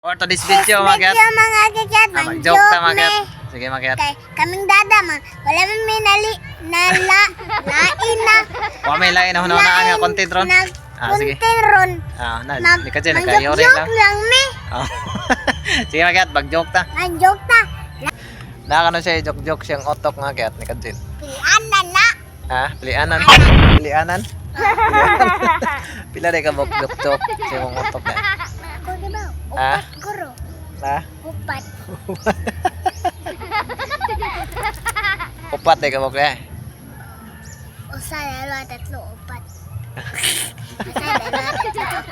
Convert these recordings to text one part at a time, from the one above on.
For to this video, mga kat. Video, mga kakyat, Ah, mag-joke ta, mga kat. me. Sige, mga kat. Kay kaming dada man, wala man may nali nala lain na. Wa may lain na hunahunaan nga content ron. Nag Ah, sige. content ron. Ah, na, Mag di ka dyan, nagka-yorin joke lang. lang me. Ah. Sige, mga kat, mag-joke ta. Mag joke ta. Nakakano siya, joke-joke siyang otok, mga kat, ni Kajin. Pilian na na. Ha? Pilianan? Pilianan? Pila rin ka bok joke-joke sa imong otok na. Ako di ba? Ah? Upat guro. Ha? Upat. Upat rin ka bok na. Usa, dalawa, tatlo, upat. Usa, dalawa, tatlo, upat.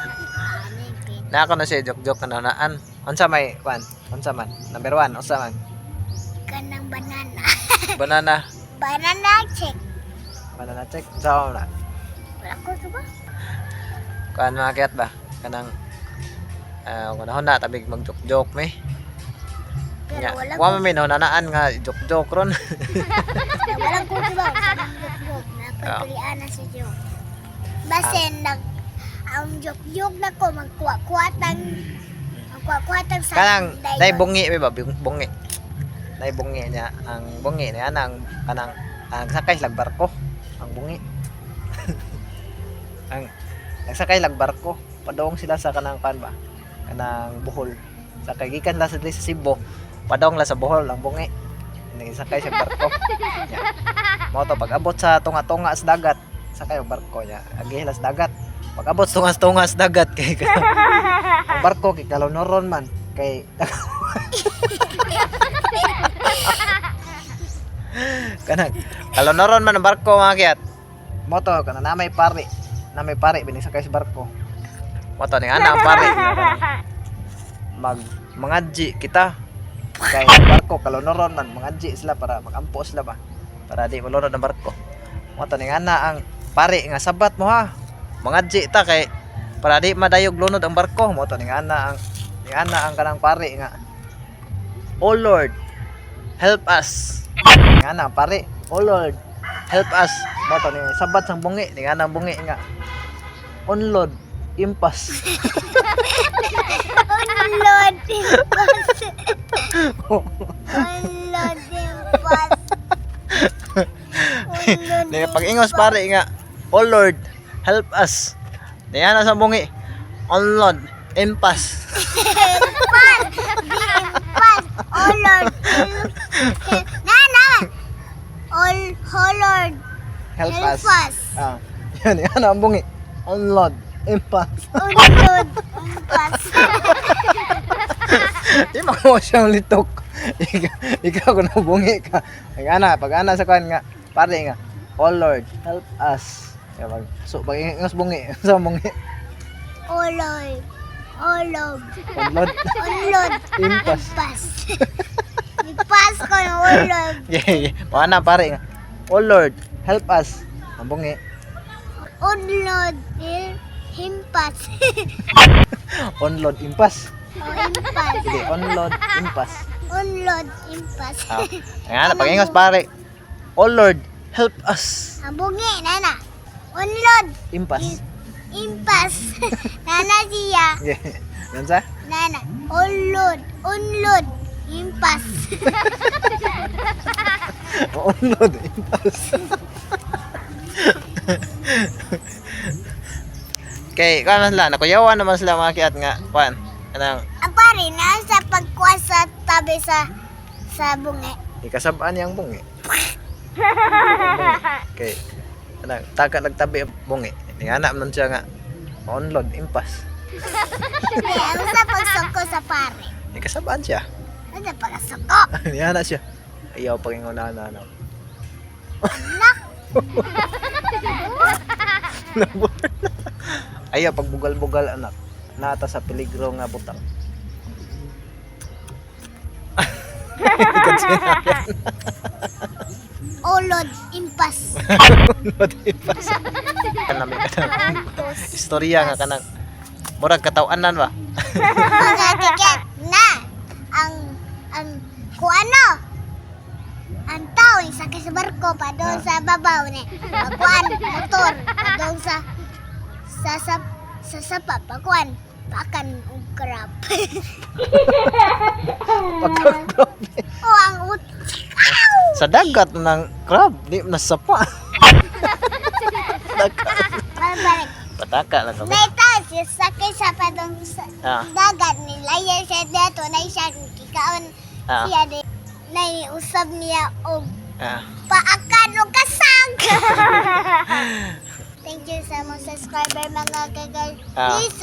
Lima, anim, pito. Nakakano siya, joke-joke na naan. Unsa may, kwan? Unsa man? Number 1, unsa man? Kanang banana. Banana. Banana check. Banana check. Unsa man na? Wala ko di ba? Kuan, mga kiat ba? Kanang uh, na tabig mag joke joke me. Pero Nya, wala wa man may nahunanaan nga joke joke ron. Walang ko diba? Walang joke-joke. Napagpilian na si joke. Basin, nag, ang joke-joke na ko, magkuha-kuhatang sa Kanang dayon. nay bungi may ba bungi. Nay bungi niya ang bungi niya anang kanang ang sakay lag barko ang bungi. Ang nagsakay lag barko padong sila sa kanang kan ba, kanang Bohol. Sakay gikan la sa diri sa Cebu, padong la sa Bohol ang bungi. Nagsakay sa barko. Nya. Mao to, pag abot sa tunga-tunga sa dagat, sakay og barko niya. Agi sa dagat. Pag abot sa tunga-tunga sa dagat kay ang barko kay kalonoron man kay kanang kalonoron man ang barko, mga kiyat. Mo to kanang na may pare binisakay sa barko. Mo to ni ana ang pare nga kanang mag mangadji kita kay ang barko kalonoron man, mangadji sila para magampo sila ba para di malunod ang barko. Mo to ni ana ang pare nga, "Sabat mo ha, mangadji ta kay para di madayog lunod ang barko." Mo to ni ana ang kanang pare nga, "Oh Lord, help us." Ni ana ang pare, "Oh Lord, help us." Mo to ni sabat sang bungi, ni ana ang bungi nga, "Unload impas." Unload impas. Unload impas. Unload Ni pag-ingos pare nga, "Oh Lord, help us." Ni ana sa bungi, "Unload impas." Impas. Di impas. Oh Lord. Nana. Oh Lord. Help, Help us. us. Ah, yan, yan ang bungi. Unload impas. Unload impas. Di mo siyang litok. Ikaw kung nabungi ka. Ang ana, pag ana sa kuan nga, pare nga, "Oh Lord, help us." Kaya pag, so, pag ingos bungi, sa bungi, Oh Lord. Oh Lord. "Unload Unload. impas." Impas. Impas ko ng oh Lord. Yeah. Pag ana, pare nga, "Oh Lord, help us." Ang bungi, Unload. Himpas. "Unload impas." Oh, impas. Sige, "Unload impas." Unload. Impas. Ah, ang ana, pag ingos pare, "Oh Lord, help us." Ang bungi, nana. Unload. Impas. Impas. Nana siya. Yeah. Yan sa? Nana. Unload. Unload. Impas. Unload impas. Kay kuan man sila, nakuyawan naman sila, mga kiat, nga kuan. Kanang Ang pare, nasa pagkuha sa tabi sa bungi. Ikasabaan niyang bungi. Kay kanang taka nagtabi ang bungi. Ni anak man siya nga, "Unload impas." Hindi, ang sa pagsuko sa pare. Ikasabaan siya. Ano sa pagsuko? Ni anak siya. Ayaw pagingon na ano. Anak. Ayaw pagbugal-bugal, anak. Nata sa peligro nga butang. Ulod, impas. Unload impas. Kanami kanang Tapos, istorya nga kanang murag kataw-anan ba? Mga tiket na ang kung ano ang tao sakay sa barko pa doon sa babaw ni pagkuan motor pa doon sa sapa pagkuan. Pakan og crab. Pagka-crab. O ang ut. Sa dagat ng crab, di na sapa. Balik. Pataka lang kami. Naita siya sakay sa padong sa dagat nilaya siya dato na siya kikaon siya di naiusab niya og paakan og kasag. Thank you sa mga subscriber, mga gagal. Please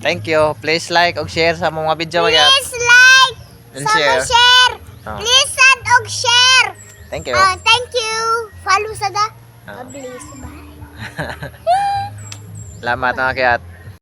Thank you. Please like og share sa mga video, mga kiyat. Please like And sa share. mga share. Please sad og share. Thank you. Ah, thank you. Follow sa da. Mabilis ba? Salamat, mga kiyat.